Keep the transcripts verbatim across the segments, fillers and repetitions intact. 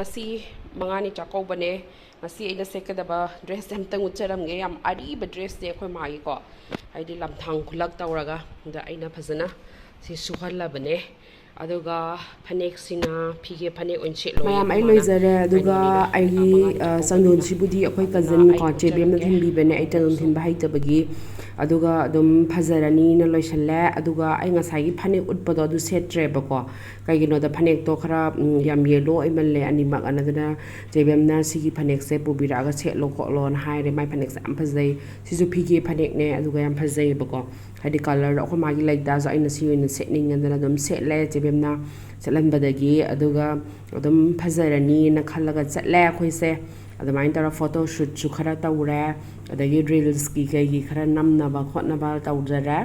ꯉꯁꯤ ꯃꯉꯥꯅꯤ ꯆꯥꯛꯀꯧꯕꯅꯦ꯫ ꯉꯁꯤ ꯑꯩꯅ ꯁꯦꯠꯀꯗꯕ dress ꯑꯝꯇꯪ ꯎꯠꯆꯔꯝꯒꯦ꯫ ꯌꯥꯝ ꯑꯔꯤꯕ dressꯅꯦ ꯑꯩꯈꯣꯏ ꯃꯥꯒꯤꯀꯣ, ꯍꯥꯏꯗꯤ ꯂꯝꯊꯥꯡ ꯈꯨꯂꯛ ꯇꯧꯔꯒ꯫ ꯑꯗ ꯑꯩꯅ ꯐꯖꯅ ꯁꯤ ꯁꯨꯍꯜꯂꯕꯅꯦ꯫ ꯑꯗꯨꯒ ꯐꯅꯦꯛꯁꯤꯅ ꯐꯤꯒꯦ ꯐꯅꯦꯛ ꯑꯣꯏꯅ ꯁꯦꯠꯂꯣꯌꯦ ꯃꯌꯥꯝ꯫ ꯑꯩ ꯏꯃꯥꯅ꯫ ꯂꯣꯏꯖꯔꯦ꯫ ꯑꯗꯨꯒ ꯑꯩꯅ ꯑꯩꯒꯤ, ꯃꯉꯥꯅꯤ ꯑ, ꯆꯥꯛꯀꯧꯕꯅꯤꯅ ꯆꯟꯗꯣꯟꯁꯤꯕꯨꯗꯤ ꯑꯩꯈꯣꯏ ꯑꯗꯨꯅ cousin ꯑꯩ ꯀꯣ, ꯆꯦ ꯕꯦꯝꯅ ꯎꯠꯆꯔꯛꯀꯦ꯫ ꯊꯤꯟꯕꯤꯕꯅꯦ, ꯑꯩ ꯆꯟꯗꯣꯟ ꯊꯤꯟꯕ ꯍꯩꯇꯕꯒꯤ꯫ ꯑꯗꯨꯒ ꯑꯗꯨꯝ ꯐꯖꯔꯅꯤꯅ ꯂꯣꯏꯁꯤꯜꯂꯦ꯫ ꯑꯗꯨꯒ ꯑꯩ ꯉꯁꯥꯏꯒꯤ ꯐꯅꯦꯛ ꯎꯠꯄꯗꯣ ꯑꯗꯨ ꯁꯦꯠꯇ꯭ꯔꯦꯕꯀꯣ, ꯀꯩꯒꯤꯅꯣꯗ ꯐꯅꯦꯛꯇꯣ ꯈꯔ, ꯎꯝ, ꯌꯥꯝ yellow ꯑꯣꯏꯃꯜꯂꯦ ꯑꯅꯤꯃꯛ꯫ ꯑꯗꯨꯅ ꯆꯦ ꯕꯦꯝꯅ ꯁꯤꯒꯤ ꯐꯅꯦꯛꯁꯦ ꯄꯨꯕꯤꯔꯛꯑꯒ ꯁꯦꯠꯂꯣ ꯈꯣꯠꯂꯣꯅ ꯍꯥꯏꯔꯦ꯫ ꯃꯥꯏ ꯐꯅꯦꯛꯁꯦ ꯌꯥꯝ ꯐꯖꯩ꯫ ꯁꯤꯁꯨ ꯐꯤꯒꯦ ꯐꯅꯦꯛꯅꯦ, ꯑꯗꯨꯒ ꯌꯥꯝ ꯐꯖꯩꯌꯦꯕꯀꯣ꯫ ꯍꯥꯏꯗꯤ colourꯗꯣ ꯑꯩꯈꯣꯏ ꯃꯥꯒꯤ ꯂꯩꯇꯥꯔꯁꯨ ꯑꯩꯅ ꯁꯤ ꯑꯣꯏꯅ ꯁꯦꯠꯅꯤꯡꯉꯦꯗꯅ ꯑꯗꯨꯝ ꯁꯦꯠꯂꯦ ꯆꯦ ꯕꯦꯝꯅ ꯁꯦꯠꯍꯟꯕꯗꯒꯤ꯫ ꯑꯗꯨꯒ ꯑꯗꯨꯝ ꯐꯖꯔꯅꯤꯅ ꯈꯜꯂꯒ ꯆꯠꯂꯦ ꯑꯩꯈꯣꯏꯁꯦ꯫ ꯑꯗꯨꯃꯥꯏꯅ ꯇꯧꯔ photo shootꯁꯨ ꯈꯔ ꯇꯧꯔꯦ, ꯑꯗꯒꯤ reelsꯀꯤ ꯀꯩꯒꯤ ꯈꯔ ꯅꯝꯅꯕ ꯈꯣꯠꯅꯕ ꯇꯧꯖꯔꯦ꯫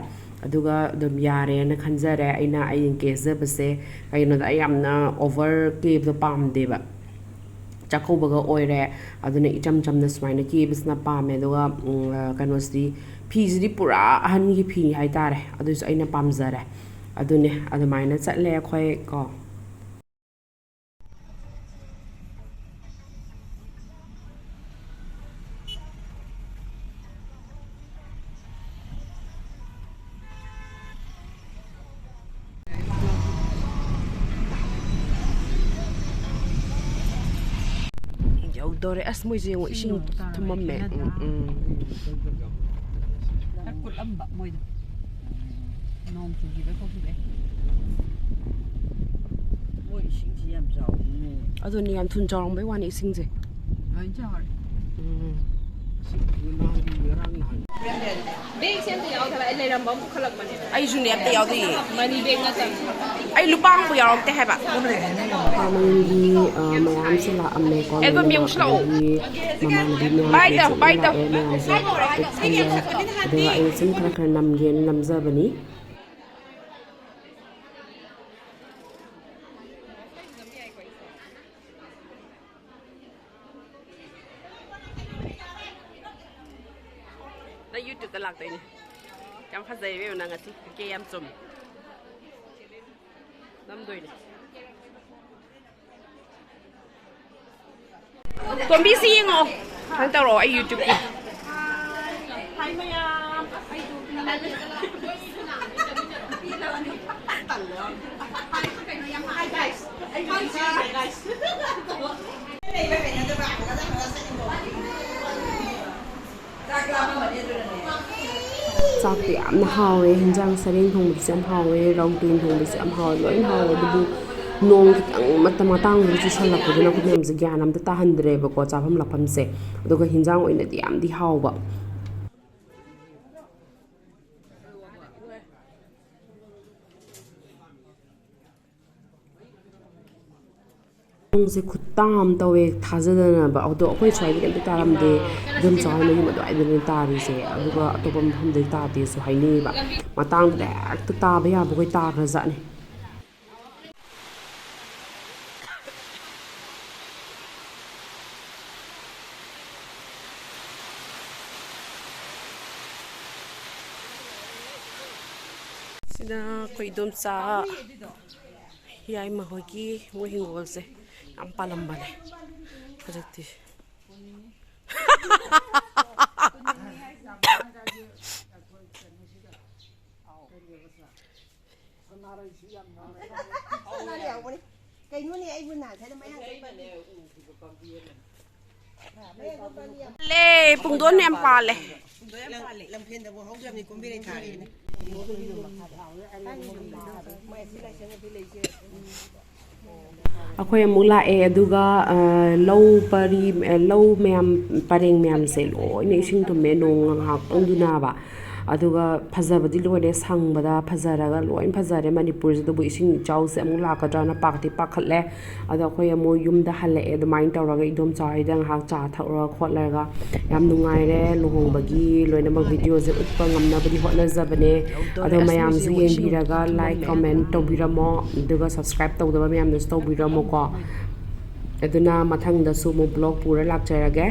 ꯑꯗꯨꯒ ꯑꯗꯨꯝ ꯌꯥꯔꯦꯅ ꯈꯟꯖꯔꯦ꯫ ꯑꯩꯅ ꯑꯩꯅ ꯀꯦꯖꯕꯁꯦ ꯀꯩꯒꯤꯅꯣꯗ ꯑꯩ ꯌꯥꯝꯅ over ꯀꯦꯕꯗꯣ ꯄꯥꯝꯗꯦꯕ꯫ ꯆꯥꯛꯀꯧꯕꯒ ꯑꯣꯏꯔꯦ, ꯑꯗꯨꯅ ꯏꯆꯝ ꯆꯝꯅ ꯁꯨꯃꯥꯏꯅ ꯀꯦꯕꯁꯤꯅ ꯄꯥꯝꯃꯦ꯫ ꯑꯗꯨꯒ, ꯎꯝ, ꯑ, ꯀꯩꯅꯣꯁꯤꯗꯤ, ꯐꯤꯁꯤꯗꯤ ꯄꯨꯔꯥ ꯑꯍꯟꯒꯤ ꯐꯤ ꯍꯥꯏꯇꯥꯔꯦ, ꯑꯗꯨꯏꯁꯨ ꯑꯩꯅ ꯄꯥꯝꯖꯔꯦ꯫ ꯑꯗꯨꯅꯦ, ꯑꯗꯨꯃꯥꯏꯅ ꯆꯠꯂꯦ ꯑꯩꯈꯣꯏ ꯀꯣ꯫ ꯌꯧꯗꯣꯔꯦ꯫ ꯑꯁ, ꯃꯣꯏꯁꯦ ꯌꯦꯡꯉꯣ, ꯏꯁꯤꯡ ꯏꯁꯤꯡ ꯌꯧꯕ ꯇꯥꯔꯕ ꯊꯨꯝꯃꯝꯃꯦ꯫ ꯏꯁꯤꯡ ꯎꯝ, ꯅꯠꯇ꯭ꯔꯥ? ꯎꯝ꯫ ꯈꯔ ꯀꯨꯠꯂꯝꯕ ꯃꯣꯏꯗꯣ꯫ ꯅꯣꯡ ꯆꯨꯈꯤꯕꯩ ꯈꯣꯠꯈꯤꯕꯩ꯫ ꯃꯣꯏ ꯏꯁꯤꯡꯁꯤ ꯌꯥꯝ ꯆꯥꯎꯕꯅꯦ꯫ ꯑꯗꯨꯅꯤ, ꯌꯥꯝ ꯊꯨꯅ ꯆꯥꯎꯔꯝꯕꯩ ꯋꯥꯅꯤ ꯏꯁꯤꯡꯁꯦ꯫ ꯂꯣꯏ ꯆꯥꯎꯔꯦ꯫ ꯎꯝ꯫ ꯕꯦꯒꯁꯦ ꯑꯝꯇ ꯌꯥꯎꯗꯕ, ꯑꯩ ꯂꯩꯔꯝꯕ ꯑꯃ ꯄꯨꯈꯠꯂꯛꯄꯅꯦ꯫ ꯑꯩꯁꯨꯅꯦ, ꯑꯝꯇ ꯌꯥꯎꯗꯤꯌꯦ꯫ ꯃꯅꯤ ꯕꯦꯒ ꯅꯠꯇꯕ꯫ ꯑꯩ ꯂꯨꯄꯥ ꯑꯃꯐꯥꯎ ꯌꯥꯎꯔꯛꯇꯦ ꯍꯥꯏꯕ꯫ ꯃꯌꯨꯝꯒꯤ, ꯑ, ꯃꯌꯥꯝꯁꯨ ꯂꯥꯛꯑꯝꯃꯦꯀꯣ, ꯑꯦ, ꯑꯗꯨꯝ ꯂꯣꯏꯅꯃꯛ꯫ ꯌꯦꯡꯉꯨꯁꯤ ꯂꯥꯛꯑꯣ꯫ ꯑꯗꯒꯤ ꯃꯃꯥꯟꯅꯕꯤ ꯃꯌꯥꯝ ꯕꯥꯏ ꯇꯧ, ꯕꯥꯏ ꯇꯧ꯫ ꯂꯥꯛꯑꯦ, ꯃꯌꯥꯝꯁꯦ ꯄꯤꯛ ꯊꯜꯂꯦ꯫ ꯑꯗꯨꯒ ꯑꯩꯅ ꯁꯨꯝ ꯈꯔ ꯈꯔ ꯅꯝꯒꯦꯅ ꯅꯝꯖꯕꯅꯤ꯫ ꯅꯪ YouTubeꯇ ꯂꯥꯛꯇꯣꯏꯅꯦ꯫ ꯌꯥꯝ ꯐꯖꯩ ꯏꯕꯦꯝꯃ, ꯅꯪ ꯉꯁꯤ ꯀꯦ ꯌꯥꯝ ꯆꯨꯝꯃꯤ꯫ ꯅꯝꯗꯣꯏꯅꯦ꯫ ꯇꯣꯝꯕꯤꯁꯤ ꯌꯦꯡꯉꯣ꯫ ꯀꯩꯅꯣ ꯇꯧꯔꯛꯑꯣ, ꯑꯩ YouTubeꯀꯤ꯫ ꯆꯥꯛꯇꯤ ꯌꯥꯝꯅ ꯍꯥꯎꯋꯦ꯫ ꯍꯤꯟꯖꯥꯡ ꯁꯔꯦꯡ ꯊꯣꯡꯕꯗꯨꯁꯨ ꯌꯥꯝ ꯍꯥꯎꯋꯦ, ꯔꯧ ꯇꯣꯏ ꯊꯣꯡꯕꯁꯨ ꯌꯥꯝ ꯍꯥꯎꯋꯦ, ꯂꯣꯏꯅ ꯍꯥꯎꯋꯦ꯫ ꯑꯗꯨꯕꯨ ꯅꯣꯡ ꯈꯤꯇꯪ ꯃꯇꯝ ꯃꯇꯥꯡꯗꯨꯗ ꯆꯨꯁꯜꯂꯛꯄꯗꯨꯅ ꯑꯩꯈꯣꯏ ꯃꯌꯥꯝꯁꯦ ꯒ꯭ꯌꯥꯟ ꯑꯝꯇ ꯇꯥꯍꯟꯗ꯭ꯔꯦꯕꯀꯣ, ꯆꯥꯐꯝ ꯂꯥꯛꯐꯝꯁꯦ꯫ ꯑꯗꯨꯒ ꯍꯤꯟꯖꯥꯡ ꯑꯣꯏꯅꯗꯤ ꯌꯥꯝꯗꯤ ꯍꯥꯎꯕ꯫ ꯅꯣꯡꯁꯦ ꯈꯨꯠꯇꯥ ꯑꯃ ꯇꯧꯋꯦ, ꯊꯥꯖꯗꯅꯕ꯫ ꯑꯗꯣ ꯑꯩꯈꯣꯏ ꯁ꯭ꯋꯥꯏꯗ ꯀꯩꯝꯇ ꯇꯥꯔꯝꯗꯦ꯫ ꯑꯗꯨꯝ ꯆꯥꯎꯍꯣꯏ ꯃꯌꯨꯝ ꯑꯗꯨꯋꯥꯏꯗꯅꯦ ꯇꯥꯔꯤꯁꯦ, ꯑꯗꯨꯒ ꯑꯇꯣꯞꯄ ꯃꯐꯝꯗꯗꯤ ꯇꯥꯗꯦꯁꯨ ꯍꯥꯏꯅꯩꯌꯦꯕ꯫ ꯃꯇꯥꯡꯗꯨꯗ ꯍꯦꯛꯇ ꯇꯥꯕ ꯌꯥꯕꯈꯣꯏ ꯇꯥꯈ꯭ꯔꯖꯥꯠꯅꯤ꯫ ꯁꯤꯗ ꯑꯩꯈꯣꯏ ꯏꯗꯣꯝꯆꯥ ꯌꯥꯏꯃ ꯍꯣꯏꯒꯤ ꯃꯣꯏ ꯍꯤꯡꯒꯣꯜꯁꯦ ꯌꯥꯝ ꯄꯥꯜꯂꯝꯕꯅꯦ꯫ ꯍꯧꯖꯤꯛꯇꯤ ꯁꯅꯥꯔꯩ ꯌꯥꯎꯕꯅꯤ꯫ ꯀꯩꯅꯣꯅꯦ, ꯑꯩꯕꯨ ꯅꯍꯥꯟ ꯊꯥꯏꯅ ꯃꯌꯥꯡ ꯆꯠꯄꯒꯤ ꯂꯦ, ꯄꯨꯡꯗꯣꯟ ꯌꯥꯝ ꯄꯥꯜꯂꯦ꯫ ꯂꯝꯐꯦꯟꯗꯕꯨ ꯍꯧꯗ꯭ꯔꯕꯅꯤ, ꯀꯨꯝꯕꯤꯔꯩ ꯊꯥꯔꯤꯕꯅꯤ꯫ ꯑꯩꯈꯣꯏ ꯑꯃꯨꯛ ꯂꯥꯛꯑꯦ, ꯑꯗꯨꯒ, ꯑ, ꯂꯧ ꯄꯔꯤ, ꯑ, ꯂꯧ ꯃꯌꯥꯝ, ꯄꯔꯦꯡ ꯃꯌꯥꯝꯁꯦ ꯂꯣꯏꯅ ꯏꯁꯤꯡ ꯊꯨꯝꯃꯦ, ꯅꯣꯡ ꯉꯥꯏꯍꯥꯛꯇꯪꯗꯨꯅꯕ꯫ ꯑꯗꯨꯒ ꯐꯖꯕꯗꯤ ꯂꯣꯏꯔꯦ, ꯁꯪꯕꯗ ꯐꯖꯔꯒ ꯂꯣꯏ ꯐꯖꯔꯦ ꯃꯅꯤꯄꯨꯔꯁꯦ꯫ ꯑꯗꯨꯕꯨ ꯏꯁꯤꯡ ꯏꯆꯥꯎꯁꯦ ꯑꯃꯨꯛ ꯂꯥꯛꯀꯗ꯭ꯔꯅ ꯄꯥꯈꯠꯇꯤ ꯄꯥꯈꯠꯂꯦ꯫ ꯑꯗꯣ ꯑꯩꯈꯣꯏ ꯑꯃꯨꯛ ꯌꯨꯝꯗ ꯍꯜꯂꯛꯑꯦ꯫ ꯑꯗꯨꯃꯥꯏꯅ ꯇꯧꯔꯒ ꯏꯗꯣꯝꯆꯥ ꯍꯣꯏꯗ ꯉꯥꯏꯍꯥꯛ ꯆꯥ ꯊꯛꯎꯔ ꯈꯣꯠꯂꯒ ꯌꯥꯝ ꯅꯨꯡꯉꯥꯏꯔꯦ꯫ ꯂꯨꯍꯣꯡꯕꯒꯤ ꯂꯣꯏꯅꯃꯛ videoꯁꯦ ꯎꯠꯄ ꯉꯝꯅꯕꯗꯤ ꯍꯣꯠꯅꯖꯕꯅꯦ꯫ ꯑꯗꯣ ꯃꯌꯥꯝꯁꯨ ꯌꯦꯡꯕꯤꯔꯒ like, comment ꯇꯧꯕꯤꯔꯝꯃꯣ, ꯑꯗꯨꯒ subscribe ꯇꯧꯗꯕ ꯃꯌꯥꯝꯗꯨꯁꯨ ꯇꯧꯕꯤꯔꯝꯃꯣꯀꯣ꯫ ꯑꯗꯨꯅ ꯃꯊꯪꯗꯁꯨ ꯑꯃꯨꯛ vlog ꯄꯨꯔ ꯂꯥꯛꯆꯔꯒꯦ꯫